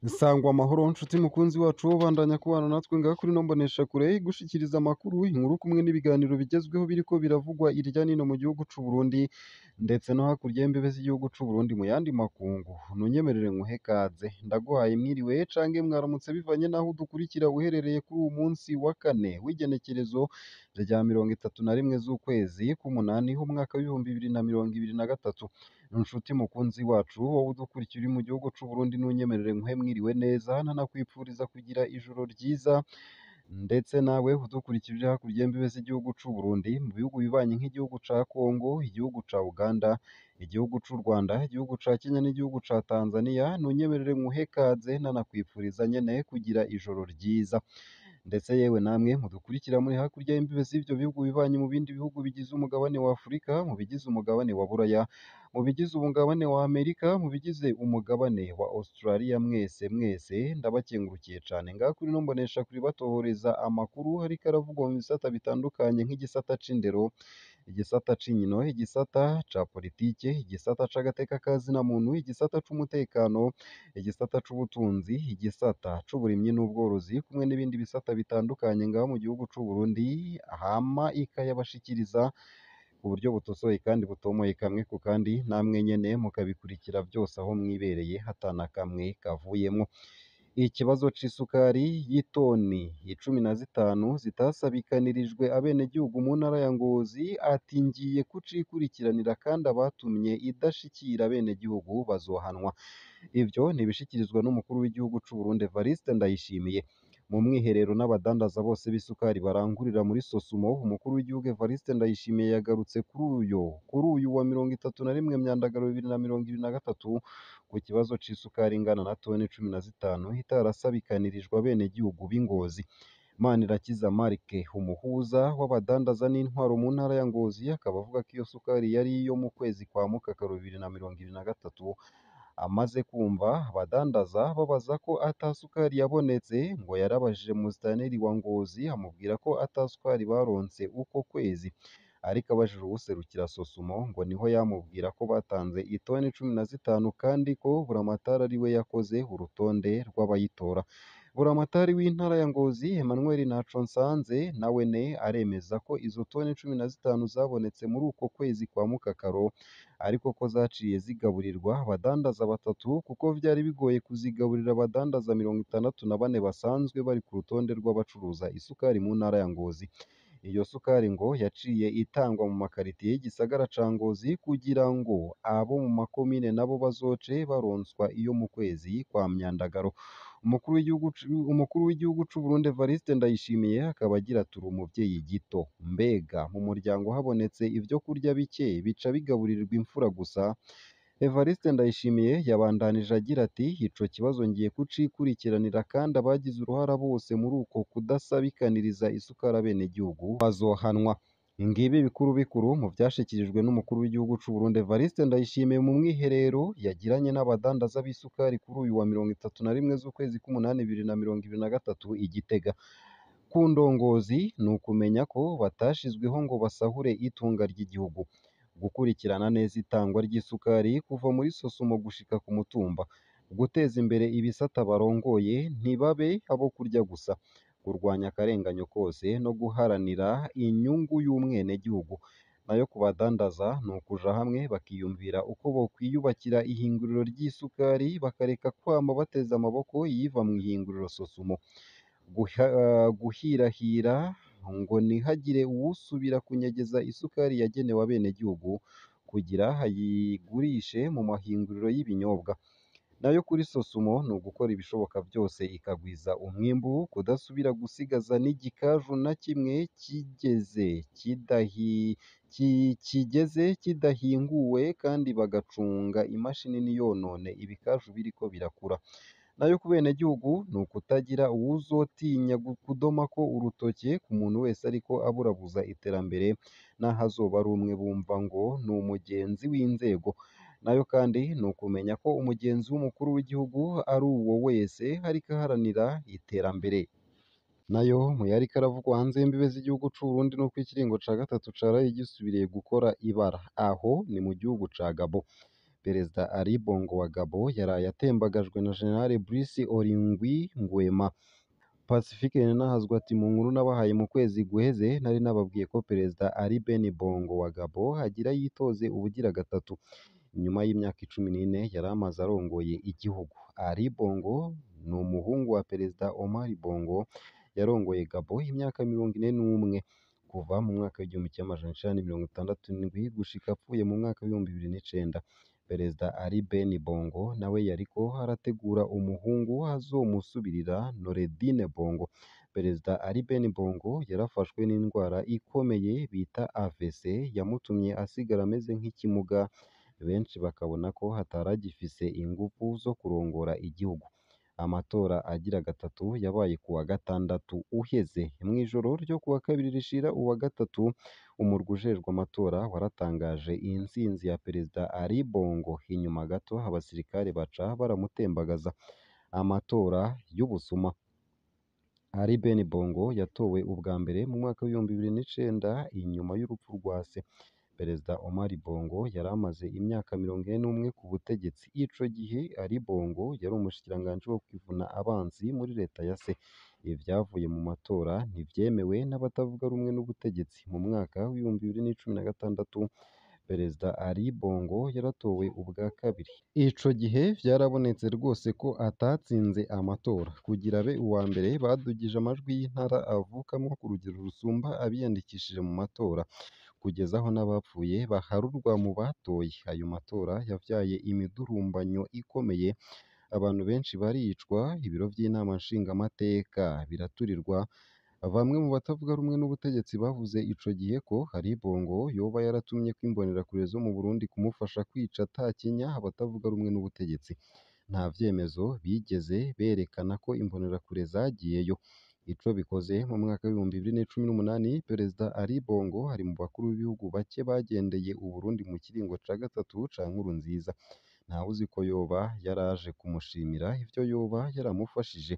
Sangwa amahoro nshuti mukunzi wacu bandanya kubana natwe ngaha kuri ino mboneshakure igushikiriza amakuru, inkuru kumwe n'ibiganiro bigezweho biriko biravugwa irya nino mu gihugu c'u Burundi ndetse no hakurya y'imbibe z'igihugu c'u Burundi mu yandi makungu. Nunyemerere nkuhe kaze, ndaguhaye mwiriwe canke mwaramutse bivanye n'aho udukurikira uherereye kuri uwu munsi wa kane w'igenekerezo rya 31 z'ukwezi k'umunani umwaka w'2023. Nshuti mukunzi wacu wowe udukurikira uri mu gihugu c'u Burundi nunyemerere nkuhe mwiriwe neza nanakwipfuriza kugira ijoro ryiza, ndetse nawe udukurikira uri hakurya y'imbibe z'igihugu c'u Burundi mu bihugu bibanyi nk'igihugu ca Congo, igihugu ca Uganda, igihugu c'u Rwanda, igihugu ca Kenya n'igihugu ca Tanzania, nunyemerere nkuhe kaze nanakwipfuriza nyene kugira ijoro ryiza. Ndetse yewe namwe mudukurikira muri hakurya y'imbibe z'ivyo bihugu bibanyi mu bindi bihugu bigize umugabane wa Afurika, mu bigize umugabane wa Buraya, mu bigize umugabane wa Amerika, mu bigize umugabane wa Australia, mwese mwese ndabakengurukiye cane. Ngaha kuri ino mboneshakure batohoreza amakuru hariko aravugwa mu bisata bitandukanye nk'igisata c'indero, igisata c'inkino, igisata ca politike, igisata c'agateka ka zina muntu, igisata c'umutekano, igisata c'ubutunzi, igisata c'uburimyi n'ubworozi, kumwe n'ibindi bisata bitandukanye ngaha mu gihugu c'u Burundi, hama ikayabashikiriza ku buryo butosoye kandi butomoye kamwe ku kandi, namwe nyene mukabikurikira vyose aho mwibereye hatana kamwe kavuyemwo. Ikibazo c'isukari y'itoni 15 zitasabikanirijwe abenegihugu mu ntara ya Ngozi, ati ngiye kucikurikiranira kandi abatumye idashikira abenegihugu bazohanwa. Ivyo nibishikirizwa n'umukuru w'igihugu c'u Burundi Evariste Ndayishimiye. Mu mwiherero n'abadandaza bose b'isukari barangurira muri Sosumo, umukuru w'igihugu Evariste Ndayishimiye yagarutse kuri uyu wa 31 Myandagaro 2023 ku kibazo c'isukari ingana na toni 15 itarasabikanirijwe abenegihugu b'i Ngozi. Manirakiza Mark, umuhuza w'abadandaza n'intwaro mu ntara ya Ngozi, akaba avuga ko iyo sukari yari iyo mu kwezi kwa Mukakaro 2023. Amaze kumva abadandaza babaza ko ata sukari yabonetse, ngo yarabajije musitanteri wa Ngozi amubwira ko ata sukari baronse uko kwezi, ariko abajije uwuserukira Sosumo ngo niho yamubwira ko batanze itoni 15 kandi ko Buramatari ariwe yakoze urutonde rw'abayitora. Buramatari w'intara ya Ngozi Emmanuel Ntaconsanze nawene aremeza ko izo toni 15 zabonetse muri uko kwezi kwa Mukakaro, ariko ko zaciye zigaburirwa abadandaza batatu kuko vyari bigoye kuzigaburira abadandaza 64 basanzwe bari ku rutonde rw'abacuruza isukari mu ntara ya Ngozi. Iyo sukari ngo yaciye itangwa mu makaritiye y'igisagara ca Ngozi kugira ngo abo mu makomine nabo bazoce baronswa iyo mu kwezi kwa Myandagaro. Umukuru w'igihugu c'u Burundi Evariste Ndayishimiye akaba agira ati uri umuvyeyi gito, mbega mu muryango habonetse ivyo kurya bike bica bigaburirwa imfura gusa. Evariste Ndayishimiye yabandanije agira ati ico kibazo ngiye kucikurikiranira kandi abagize uruhara bose muri uko kudasabikaniriza isukari abenegihugu bazohanwa. Ngibi bikuru bikuru mu vyashikirijwe n'umukuru w'igihugu c'u Burundi Evariste Ndayishimiye mu mwiherero yagiranye n'abadandaza b'isukari kuri uyu wa 31 z'ukwezi k'umunani 2023 i Gitega. Ku ndongozi ni ukumenya ko batashizweho ngo basahure itunga ry'igihugu, gukurikirana neza itangwa ry'isukari kuva muri Sosumo gushika ku mutumba, guteza imbere ibisata barongoye ntibabe abo kurya gusa, kurwanya akarenganyo kose no guharanira inyungu y'umwenegihugu. Nayo ku badandaza ni ukuja hamwe bakiyumvira uko bokwiyubakira ihinguriro ry'isukari bakareka kwama bateze amaboko iyiva mw'ihinguriro Sosumo. Guhirahira ngo ntihagire uwusubira kunyegeza isukari yagenewe abenegihugu kugira ayigurishe mu mahinguriro y'ibinyobwa. Nayo kuri Sosumo ni ugukora ibishoboka byose ikagwiza umwimbu, kudasubira gusigaza n'igikaju na kimwe kigeze kidahinguwe kandi bagacunga imashini ntiyonone ibikaju biriko birakura. Nayo ku benegihugu ni ukutagira uwuzotinya kudomako urutoke ku muntu wese ariko aburabuza iterambere n'aho azoba ari umwe bumva ngo ni umugenzi w'inzego. Nayo kandi ni ukumenya ko umugenzi w'umukuru w'igihugu ari uwo wese ariko aharanira iterambere. Nayo mu yariko aravugwa hanze y'imbibe z'igihugu c'u Burundi nuko ikiringo ca gatatu caraye gisubiriye gukora ibara, aho ni mu gihugu ca Gabon. Perezida Ali Bongo wa Gabon yaraye atembagajwe na General Brice Oligui Nguema. Pacifique Nahazwa ati mu nkuru nabahaye mu kwezi guheze nari nababwiye ko Perezida Ali Ben Bongo wa Gabon agira yitoze ubugira gatatu inyuma y'imyaka 14 yari amaze arongoye igihugu. Ali Bongo ni umuhungu wa Perezida Omar Bongo yarongoye Gabon imyaka 41 kuva mu mwaka w'1967 gushika apfuye mu mwaka w'2009. Perezida Ali Ben Bongo nawe yariko arategura umuhungu azomusubirira Noureddin Bongo. Perezida Ali Ben Bongo yarafashwe n'indwara ikomeye bita AVC yamutumye asigara ameze nk'ikimuga, benshi bakabona ko ataragifise inguvu zo kurongora igihugu. Amatora agira gatatu yabaye kuwa gatandatu uheze. Mw'ijoro ryo kuwa kabiri rishira uwa gatatu, umurwi ujejwe amatora waratangaje intsinzi ya Perezida Ali Bongo. Inyuma gato abasirikare baca baramutembagaza. Amatora y'ubusuma. Ali Ben Bongo yatowe ubwa mbere mu mwaka w'2009 inyuma y'urupfu rwa se. Perezida Omar Bongo yari amaze imyaka 41 ku butegetsi. Ico gihe Ali Bongo yari umushikiranganji wo kwivuna abansi muri leta ya se. Ivyavuye mu matora ntivyemewe n'abatavuga rumwe n'ubutegetsi. Mu mwaka w'2016 Perezida Ali Bongo yaratowe ubwa kabiri. Ico gihe vyarabonetse rwose ko atatsinze amatora. Kugira abe uwa mbere badugije amajwi y'intara avukamwo ku rugero rusumba abiyandikishije mu matora, kugeza aho n'abapfuye baharurwa mu batoye. Ayo matora yavyaye imidurumbanyo ikomeye, abantu benshi baricwa, ibiro vy'inama nshingamateka biraturirwa. Bamwe mu batavuga rumwe n'ubutegetsi bavuze ico gihe ko Ali Bongo yoba yaratumyeko imbonerakure zo mu Burundi kumufasha kwica atakinya abatavuga rumwe n'ubutegetsi. Nta vyemezo bigeze berekana ko imbonerakure zagiyeyo. Ico bikoze mu mwaka w'2018 Perezida Ali Bongo ari mu bakuru b'ibihugu bake bagendeye Uburundi mu kiringo ca gatatu ca Nkurunziza. Ntawuzi ko yoba yaraje kumushimira ivyo yoba yaramufashije.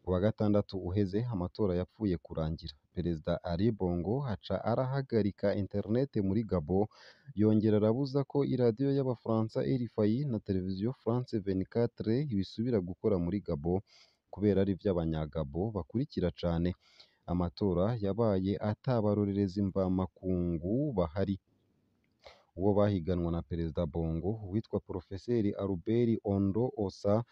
Kuwa gatandatu uheze amatora yapfuye kurangira. Perezida Ali Bongo aca arahagarika internet muri Gabon, yongera arabuza ko iradiyo y'Abafaransa RFI na televiziyo France 24 bisubira gukora muri Gabon kubera arivyo abanya-Gabon bakurikira cane. Amatora yabaye ata barorerezi mvamakungu bahari. Uwo bahiganwa na Perezida Bongo, uwitwa Porofeseri Albert Ondo Ossa,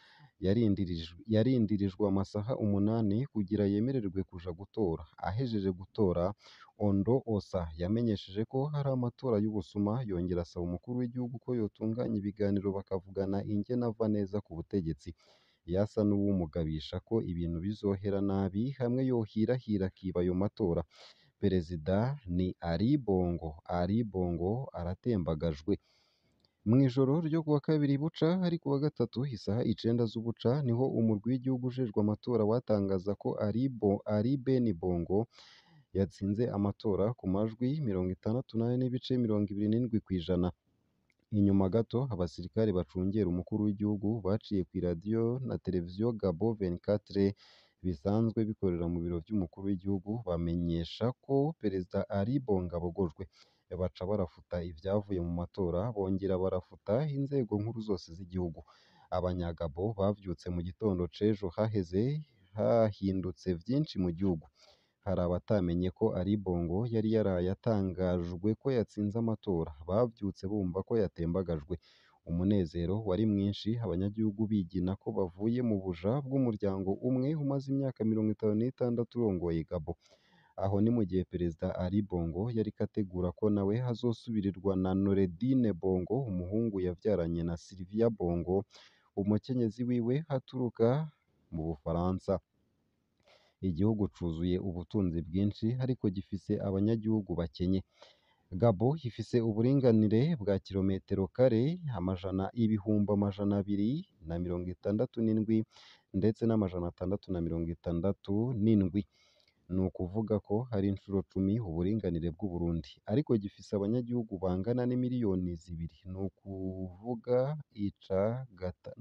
yarindirijwe amasaha 8 kugira yemererwe kuja gutora. Ahejeje gutora, Ondo Ossa yamenyesheje ko hari amatora y'ubusuma, yongera asaba umukuru w'igihugu ko yotunganya ibiganiro bakavugana ingene ava neza ku butegetsi. Yasa n'uwumugabisha ko ibintu bizohera nabi hamwe yohirahira akiba ayo matora. Perezida ni Ali Bongo. Ali Bongo aratembagajwe. Mw'ijoro ryo kuwa kabiri buca ari kuwa gatatu isaha 9 z'ubuca niho umurwi w'igihugu ujejwe amatora watangaza ko Ali Ben Bongo yatsinze amatora ku majwi 64.27%. Inyuma gato abasirikare bacungera umukuru w'igihugu baciye kw'iradiyo na televiziyo Gabon 24 bisanzwe bikorera mu biro vy'umukuru w'igihugu bamenyesha ko Perezida Ali Bongo abogojwe. Baca barafuta ivyavuye mu matora, bongera barafuta inzego nkuru zose z'igihugu. Abanya-Gabon bavyutse mu gitondo c'ejo haheze hahindutse vyinshi mu gihugu. Hari abatamenye ko Ali Bongo yari yaraye atangajwe ko yatsinze amatora, bavyutse bumva ko yatembagajwe. Umunezero wari mwinshi, abanyagihugu bigina ko bavuye mu buja bw'umuryango umwe umaze imyaka 56 urongoye Gabon. Aho ni mu gihe Perezida Ali Bongo yariko ategura ko nawe azosubirirwa na Noureddin Bongo, umuhungu yavyaranye na Sylvia Bongo, umukenyezi wiwe aturuka mu Bufaransa. Igihugu cuzuye ubutunzi bwinshi ariko gifise abanyagihugu bakenye. Gabon ifise uburinganire bwa kilometero kare 267,667 ndetse n'667. Ni ukuvuga ko ari incuro 10 uburinganire bw'Uburundi, ariko gifise abanyagihugu bangana n'imiliyoni 2,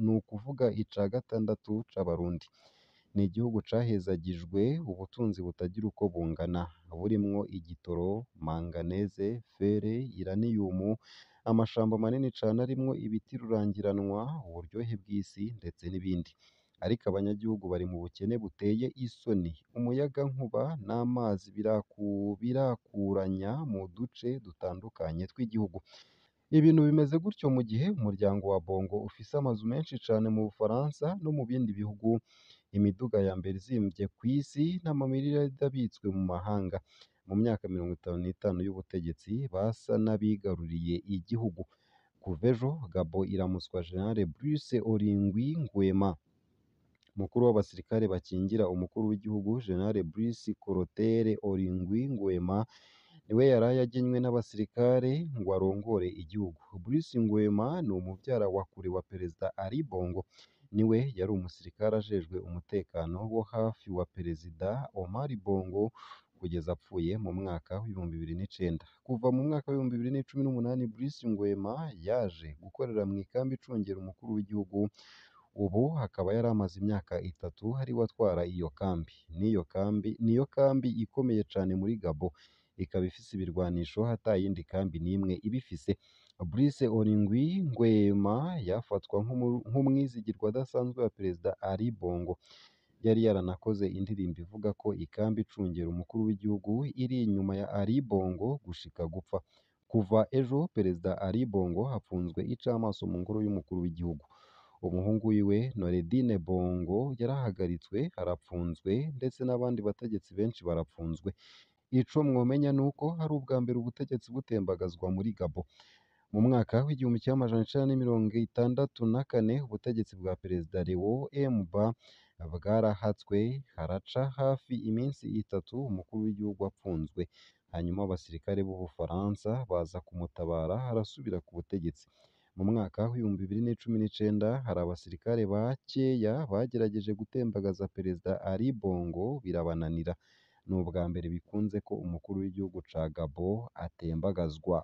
ni ukuvuga ica gatandatu c'Abarundi. Ni igihugu cahezagijwe ubutunzi butagira uko bungana, burimwo igitoro, manganeze, fere, iraniyumu, amashamba manini cane arimwo ibiti rurangiranwa, uburyohe bw'isi ndetse n'ibindi. Ariko abanyagihugu bari mu bukene buteye isoni. Umuyagankuba n'amazi birakuranya mu duce dutandukanye tw'igihugu. Ibintu bimeze gutyo mu gihe umuryango wa Bongo ufise amazu menshi cane mu Bufaransa no mu bindi bihugu, imiduga ya mbere izimvye kw'isi n'amamiliyaridi abitswe mu mahanga. Mu myaka 55 y'ubutegetsi basa n'abigaruriye igihugu. Kuva ejo, Gabon iramutswa General Brice Oligui Nguema. Umukuru w'abasirikare bakingira umukuru w'igihugu, General Brice Clotaire Oligui Nguema, niwe yaraye agenywe n'abasirikare ngo arongore igihugu. Brice Nguema ni umuvyara wa kure wa Perezida Ali Bongo. Niwe yari umusirikare ajejwe umutekano wo hafi wa Perezida Omar Bongo kugeza apfuye mu mwaka w'2009. Kuva mu mwaka w'2018 Brice Nguema yaje gukorera mw'ikambi icungera umukuru w'igihugu, ubu akaba yari amaze imyaka 3 ariwe atwara iyo kambi. Niyo kambi ikomeye cane muri Gabon, ikaba ifise ibirwanisho ata yindi kambi n'imwe ibifise. Brice Oligui Nguema yafatwa nk'umwizigirwa adasanzwe wa Perezida Ali Bongo. Yari yaranakoze indirimbo ivuga ko ikambi icungera umukuru w'igihugu iri inyuma ya Ali Bongo gushika gupfa. Kuva ejo Perezida Ali Bongo apfunzwe icamaso mu ngoro y'umukuru w'igihugu. Umuhungu wiwe Noureddin Bongo yarahagaritswe arapfunzwe, ndetse n'abandi bategetsi benshi barapfunzwe. Ico mwomenya nuko ari ubwa mbere ubutegetsi butembagazwa muri Gabon. Mu mwaka w'1964 ubutegetsi bwa Perezida Léon Mba bwarahatswe, haraca hafi iminsi 3 umukuru w'igihugu apfunzwe. Hanyuma abasirikare b'Ubufaransa baza kumutabara arasubira ku butegetsi. Mu mwaka w'2019 hari abasirikare bakeya bagerageje gutembagaza Perezida Ali Bongo birabananira. Ni ubwa mbere bikunze ko umukuru w'igihugu ca Gabon atembagazwa.